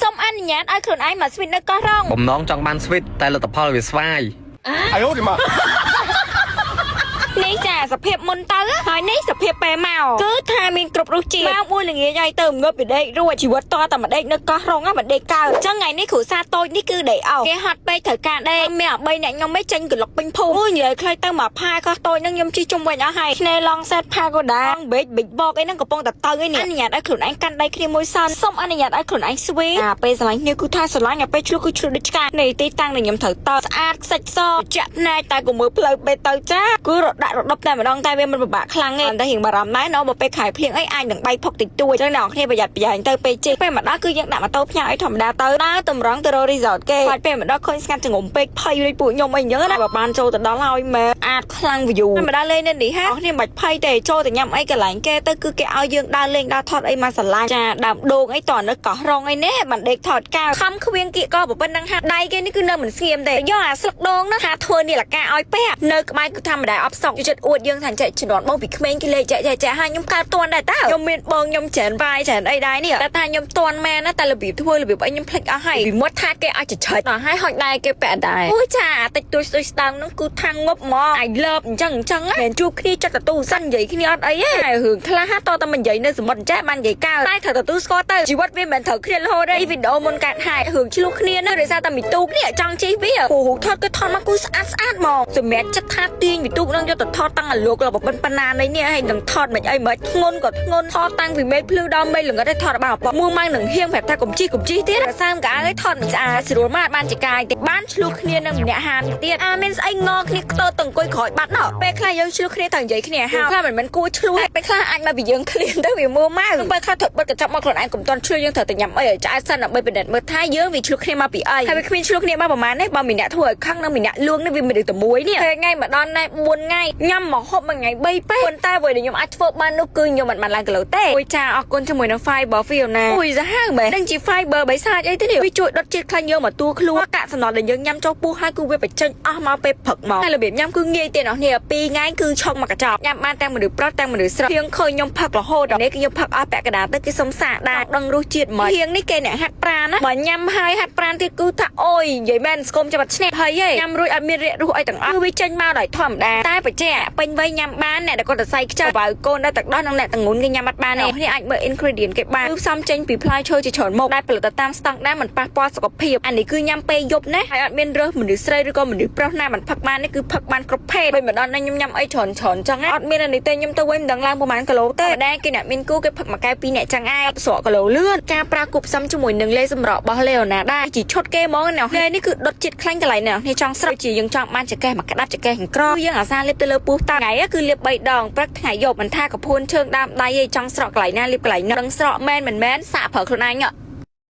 សូមអនុញ្ញាតឲ្យខ្លួនឯងមក sweet នៅកោះរ៉ុង បំណងចង់បាន sweet តែលទ្ធផលវាស្វាយ 哎呦我的妈！ នេះចាសភាពមុនទៅហើយនេះសភាពពេលមកគឺថាមានគ្រប់រសជាតិមកមួយល្ងាចហើយទៅងើបពីដេករួចជីវិតតតែម្ដេកនៅកោះរ៉ុងហ្នឹងម្ដេកកើតអញ្ចឹងថ្ងៃនេះគ្រូសាតូចនេះគឺដេកអោគេហត់ពេកត្រូវការដេកមានអា3អ្នកខ្ញុំមិនចេញក្លុកពេញភូមិអូយនិយាយខ្លីទៅមកផាកោះតូចហ្នឹងខ្ញុំជិះជុំវិញអស់ហើយឆ្នេរឡងសេតផាកូដាបេកបិចបកអីហ្នឹងកំពុងតែទៅឯនេះអនុញ្ញាតឲ្យខ្លួនឯងកាន់ដៃគ្នាមួយសិនសូមអនុញ្ញាតឲ្យខ្លួនឯង sweet អាពេលស្រឡាញ់គ្នាគឺថាស្រឡាញ់អាពេលឆ្លោះគឺឆ្លោះដូចឆ្កានេះទីតាំងដែលខ្ញុំត្រូវតស្អាតខ្សាច់សចាក់ភ្នែកតែកុំមើលផ្លូវពេលទៅចាគឺរដាក់រដប់តែម្ដងតែវាមិនពិបាកខ្លាំងទេតែរៀងបារម្ភដែរណបើពេលខែភ្លៀងអីអាចនឹងបែកផុកតិចតួចចឹងអ្នកនរគ្នាប្រយ័ត្នប្រយែងទៅពេលជិះពេលមកដល់គឺយើងដាក់ម៉ូតូផ្ញើអីធម្មតាទៅដើរតម្រង់ទៅរក resort គេហើយពេលមកដល់ឃើញស្ងាត់ចងំពេកភ័យដូចពួកខ្ញុំអីអញ្ចឹងណាបើបានចូលទៅដល់ហើយមែនអាចខ្លាំង view ហើយមកដល់លេងនៅនេះហាអ្នកគ្នាមិនបាច់ភ័យទេចូលទៅញ៉ាំអីកន្លែងគេទៅគឺគេឲ្យយើងដើរលេងដើរថតអីមកស្រឡាញ់ចាដើមដូងអីតនៅកោះរងអីនេះបានដេកថតកៅខំខ្វៀងគៀកកប៉ុណ្ណឹងហាដៃគេនេះគឺនៅមិនស្ងៀមទេយកអាស្លឹកដូងហ្នឹងថាធ្វើនេះលកាឲ្យពាក់នៅក្បែរគឺធម្មតាអបសុកចិត្តអួតយើងថាចេះជំនាន់បងពីក្មេងគេលេខចេះចេះចេះហើយខ្ញុំកើតតន់ដែរតើខ្ញុំមានបងខ្ញុំច្រើនវាយច្រើនអីដែរនេះតែថាខ្ញុំតន់មែនណាតែរបៀបធ្វើរបៀបអីខ្ញុំភ្លេចអស់ហើយពីមុតថាគេឲ្យចឆិចដល់ហើយហុចដែរគេពាក់ដែរអូយចាតិចតួចស្ទួយស្ដើងហ្នឹងគឺថាងប់ហ្មង I love អញ្ចឹងអញ្ចឹងមិនជួបគ្នាចិត្តទទួលសិននិយាយគ្នាអត់អីទេតែរឿងខ្លះតតែមិននិយាយនៅសមុទ្រអញ្ចេះបាននិយាយកើតតែត្រូវទទួលស្គាល់ទៅជីវិតវាមិនមែនត្រូវគ្នារហូតទេវីដេអូមុនកាត់ហើយរឿងឆ្លោះគ្នាណាដោយសារតែមីទូកនេះចង់ជិះវាព្រោះរូបថតគឺថតមកគូស្អាតស្អាតហ្មងសម្រាប់ចិត្តថាទាញមីទូកនឹងយកទៅថតតាំងអាលោកលប៉ុណ្ណានេះនេះហើយនឹងថតមិនអីមិនធ្ងន់ក៏ធ្ងន់ថតតាំងពីមេឃភ្លឺដល់មេឃល្ងិតឲ្យថតបានមួយម៉ាំងនឹងហៀងប្រាប់ថាកុំជិះកុំជិះទៀតសាមកៅឲ្យថតមិនស្អាតស្រួលមកបានជាកាយទេបានឆ្លោះគ្នានឹងម្នាក់ហានទៀតអាមានស្អីងគ្នាខ្ទើទៅអង្គុយក្រោយបាត់ណោះពេលខ្លះយើងឆ្លោះគ្នាតែនិយាយគ្នាហើយខ្លះមិនមែនគួរឆ្លោះពេលខ្លះអាចមកពីយើងឃ្លានទៅវាមួម៉ៅពេលខ្លះត្រូវបិទកញ្ចក់មកខ្លួនឯងកុំតន់ឆ្លោះយើងត្រូវតែញ៉ាំអីឲ្យឆ្អែតសិនដើម្បីពិនិត្យមើលថាយើងវាឆ្លោះគ្នាមកពីអីហើយវាគ្មានឆ្លោះគ្នាមកប្រហែលទេបើមានអ្នកធ្វើឲ្យខឹងនិងមានអ្នកលួងនេះវាមិនដឹងតែមួយនេះពេលថ្ងៃមកដល់ណែ4ថ្ងៃញ៉ាំមកហូបមួយថ្ងៃ3ពេលប៉ុន្តែអ្វីដែលខ្ញុំអាចធ្វើបាននោះគឺខ្ញុំមិនបានឡើងគីឡូទេអូយចាអរគុណជាមួយនឹង fiber Fiona អូយសាហាវមែននឹងជា fiber បិសាចអីទេនេះវាជួយដុតជាតិខ្លាញ់យើងមកទួខ្លួនកាកសំណល់ដែលយើងញ៉ាំចូលពោះហើយគឺវាបញ្ចេញអស់មកពេលព្រឹកមកហើយរបៀបញ៉ាំគឺងាយទេអ្នកនេះ2ថ្ងៃគឺឆុងមកកញ្ចប់ញ៉ាំបានទាំងមនុស្សប្រុសទាំងមនុស្សស្រីហៀងឃើញខ្ញុំផឹករហូតដល់នេះគឺខ្ញុំផឹកអស់ពាក់កណ្ដាលទៅគេសុំសាកដែរដឹងរសជាតិមកហៀងនេះគេអ្នកហាត់ប្រាណណាបើញ៉ាំហើយហាត់ប្រាណទៀតគឺថាអូយនិយាយមែនស្គមច្បាត់ឈ្នះហើយញ៉ាំរួចអត់មានរាករូសអីទាំងអស់គឺវាចេញមកដោយធម្មតាតែបច្ចេកពេញវ័យញ៉ាំបានអ្នកដែលគាត់ទៅសៃខ្ជិលបើកូនដល់ទឹកដោះនិងអ្នកតងូនគេញ៉ាំអត់បានទេនេះអាចមើល ingredient គេបានគឺផ្សំចេញពីផ្លែឈើជាច្រើនមុខដែលផលិតតាមស្តង់ដារមិនប៉ះពាល់សុខភាពអានេះគឺញ៉ាំពេលយប់ណាហើយអត់មានរើសមនុស្សស្រីឬក៏មនុស្សប្រុសណាមិនផឹកបាននេះគឺផឹកបានគ្រប់ភេទពេលម្ដងនេះខ្ញុំញ៉ាំអីច្រើនច្រើនចឹងអត់មានអានេះទេខ្ញុំទៅវិញមិនដឹងឡើងប្រហែលគីឡូទេតែគេអ្នកមានគូគេផឹកមួយកែវពីរអ្នកចឹងឯងស្រកគីឡូលឿនការប្រើគប់ផ្សំជាមួយនឹងលេសម្រក់របស់លេអូណាដែរជាឈុតគេហ្មងអ្នកនេះគឺដុតជាតិខ្លាញ់កន្លែងអ្នកនេះចង់ស្រកជាយើងចង់បានចកេះមកក្តាប់ចកេះក្រយើងអាសាលាបទៅលើពោះតាថ្ងៃគឺលាប3ដងព្រឹកថ្ងៃយប់មិនថាកពួនជើងដើមដៃឯងចង់ស្រកកន្លែងណាលាបកន្លែងនោះដឹងស្រកមែនមិនមែនសាកប្រើខ្លួនឯង។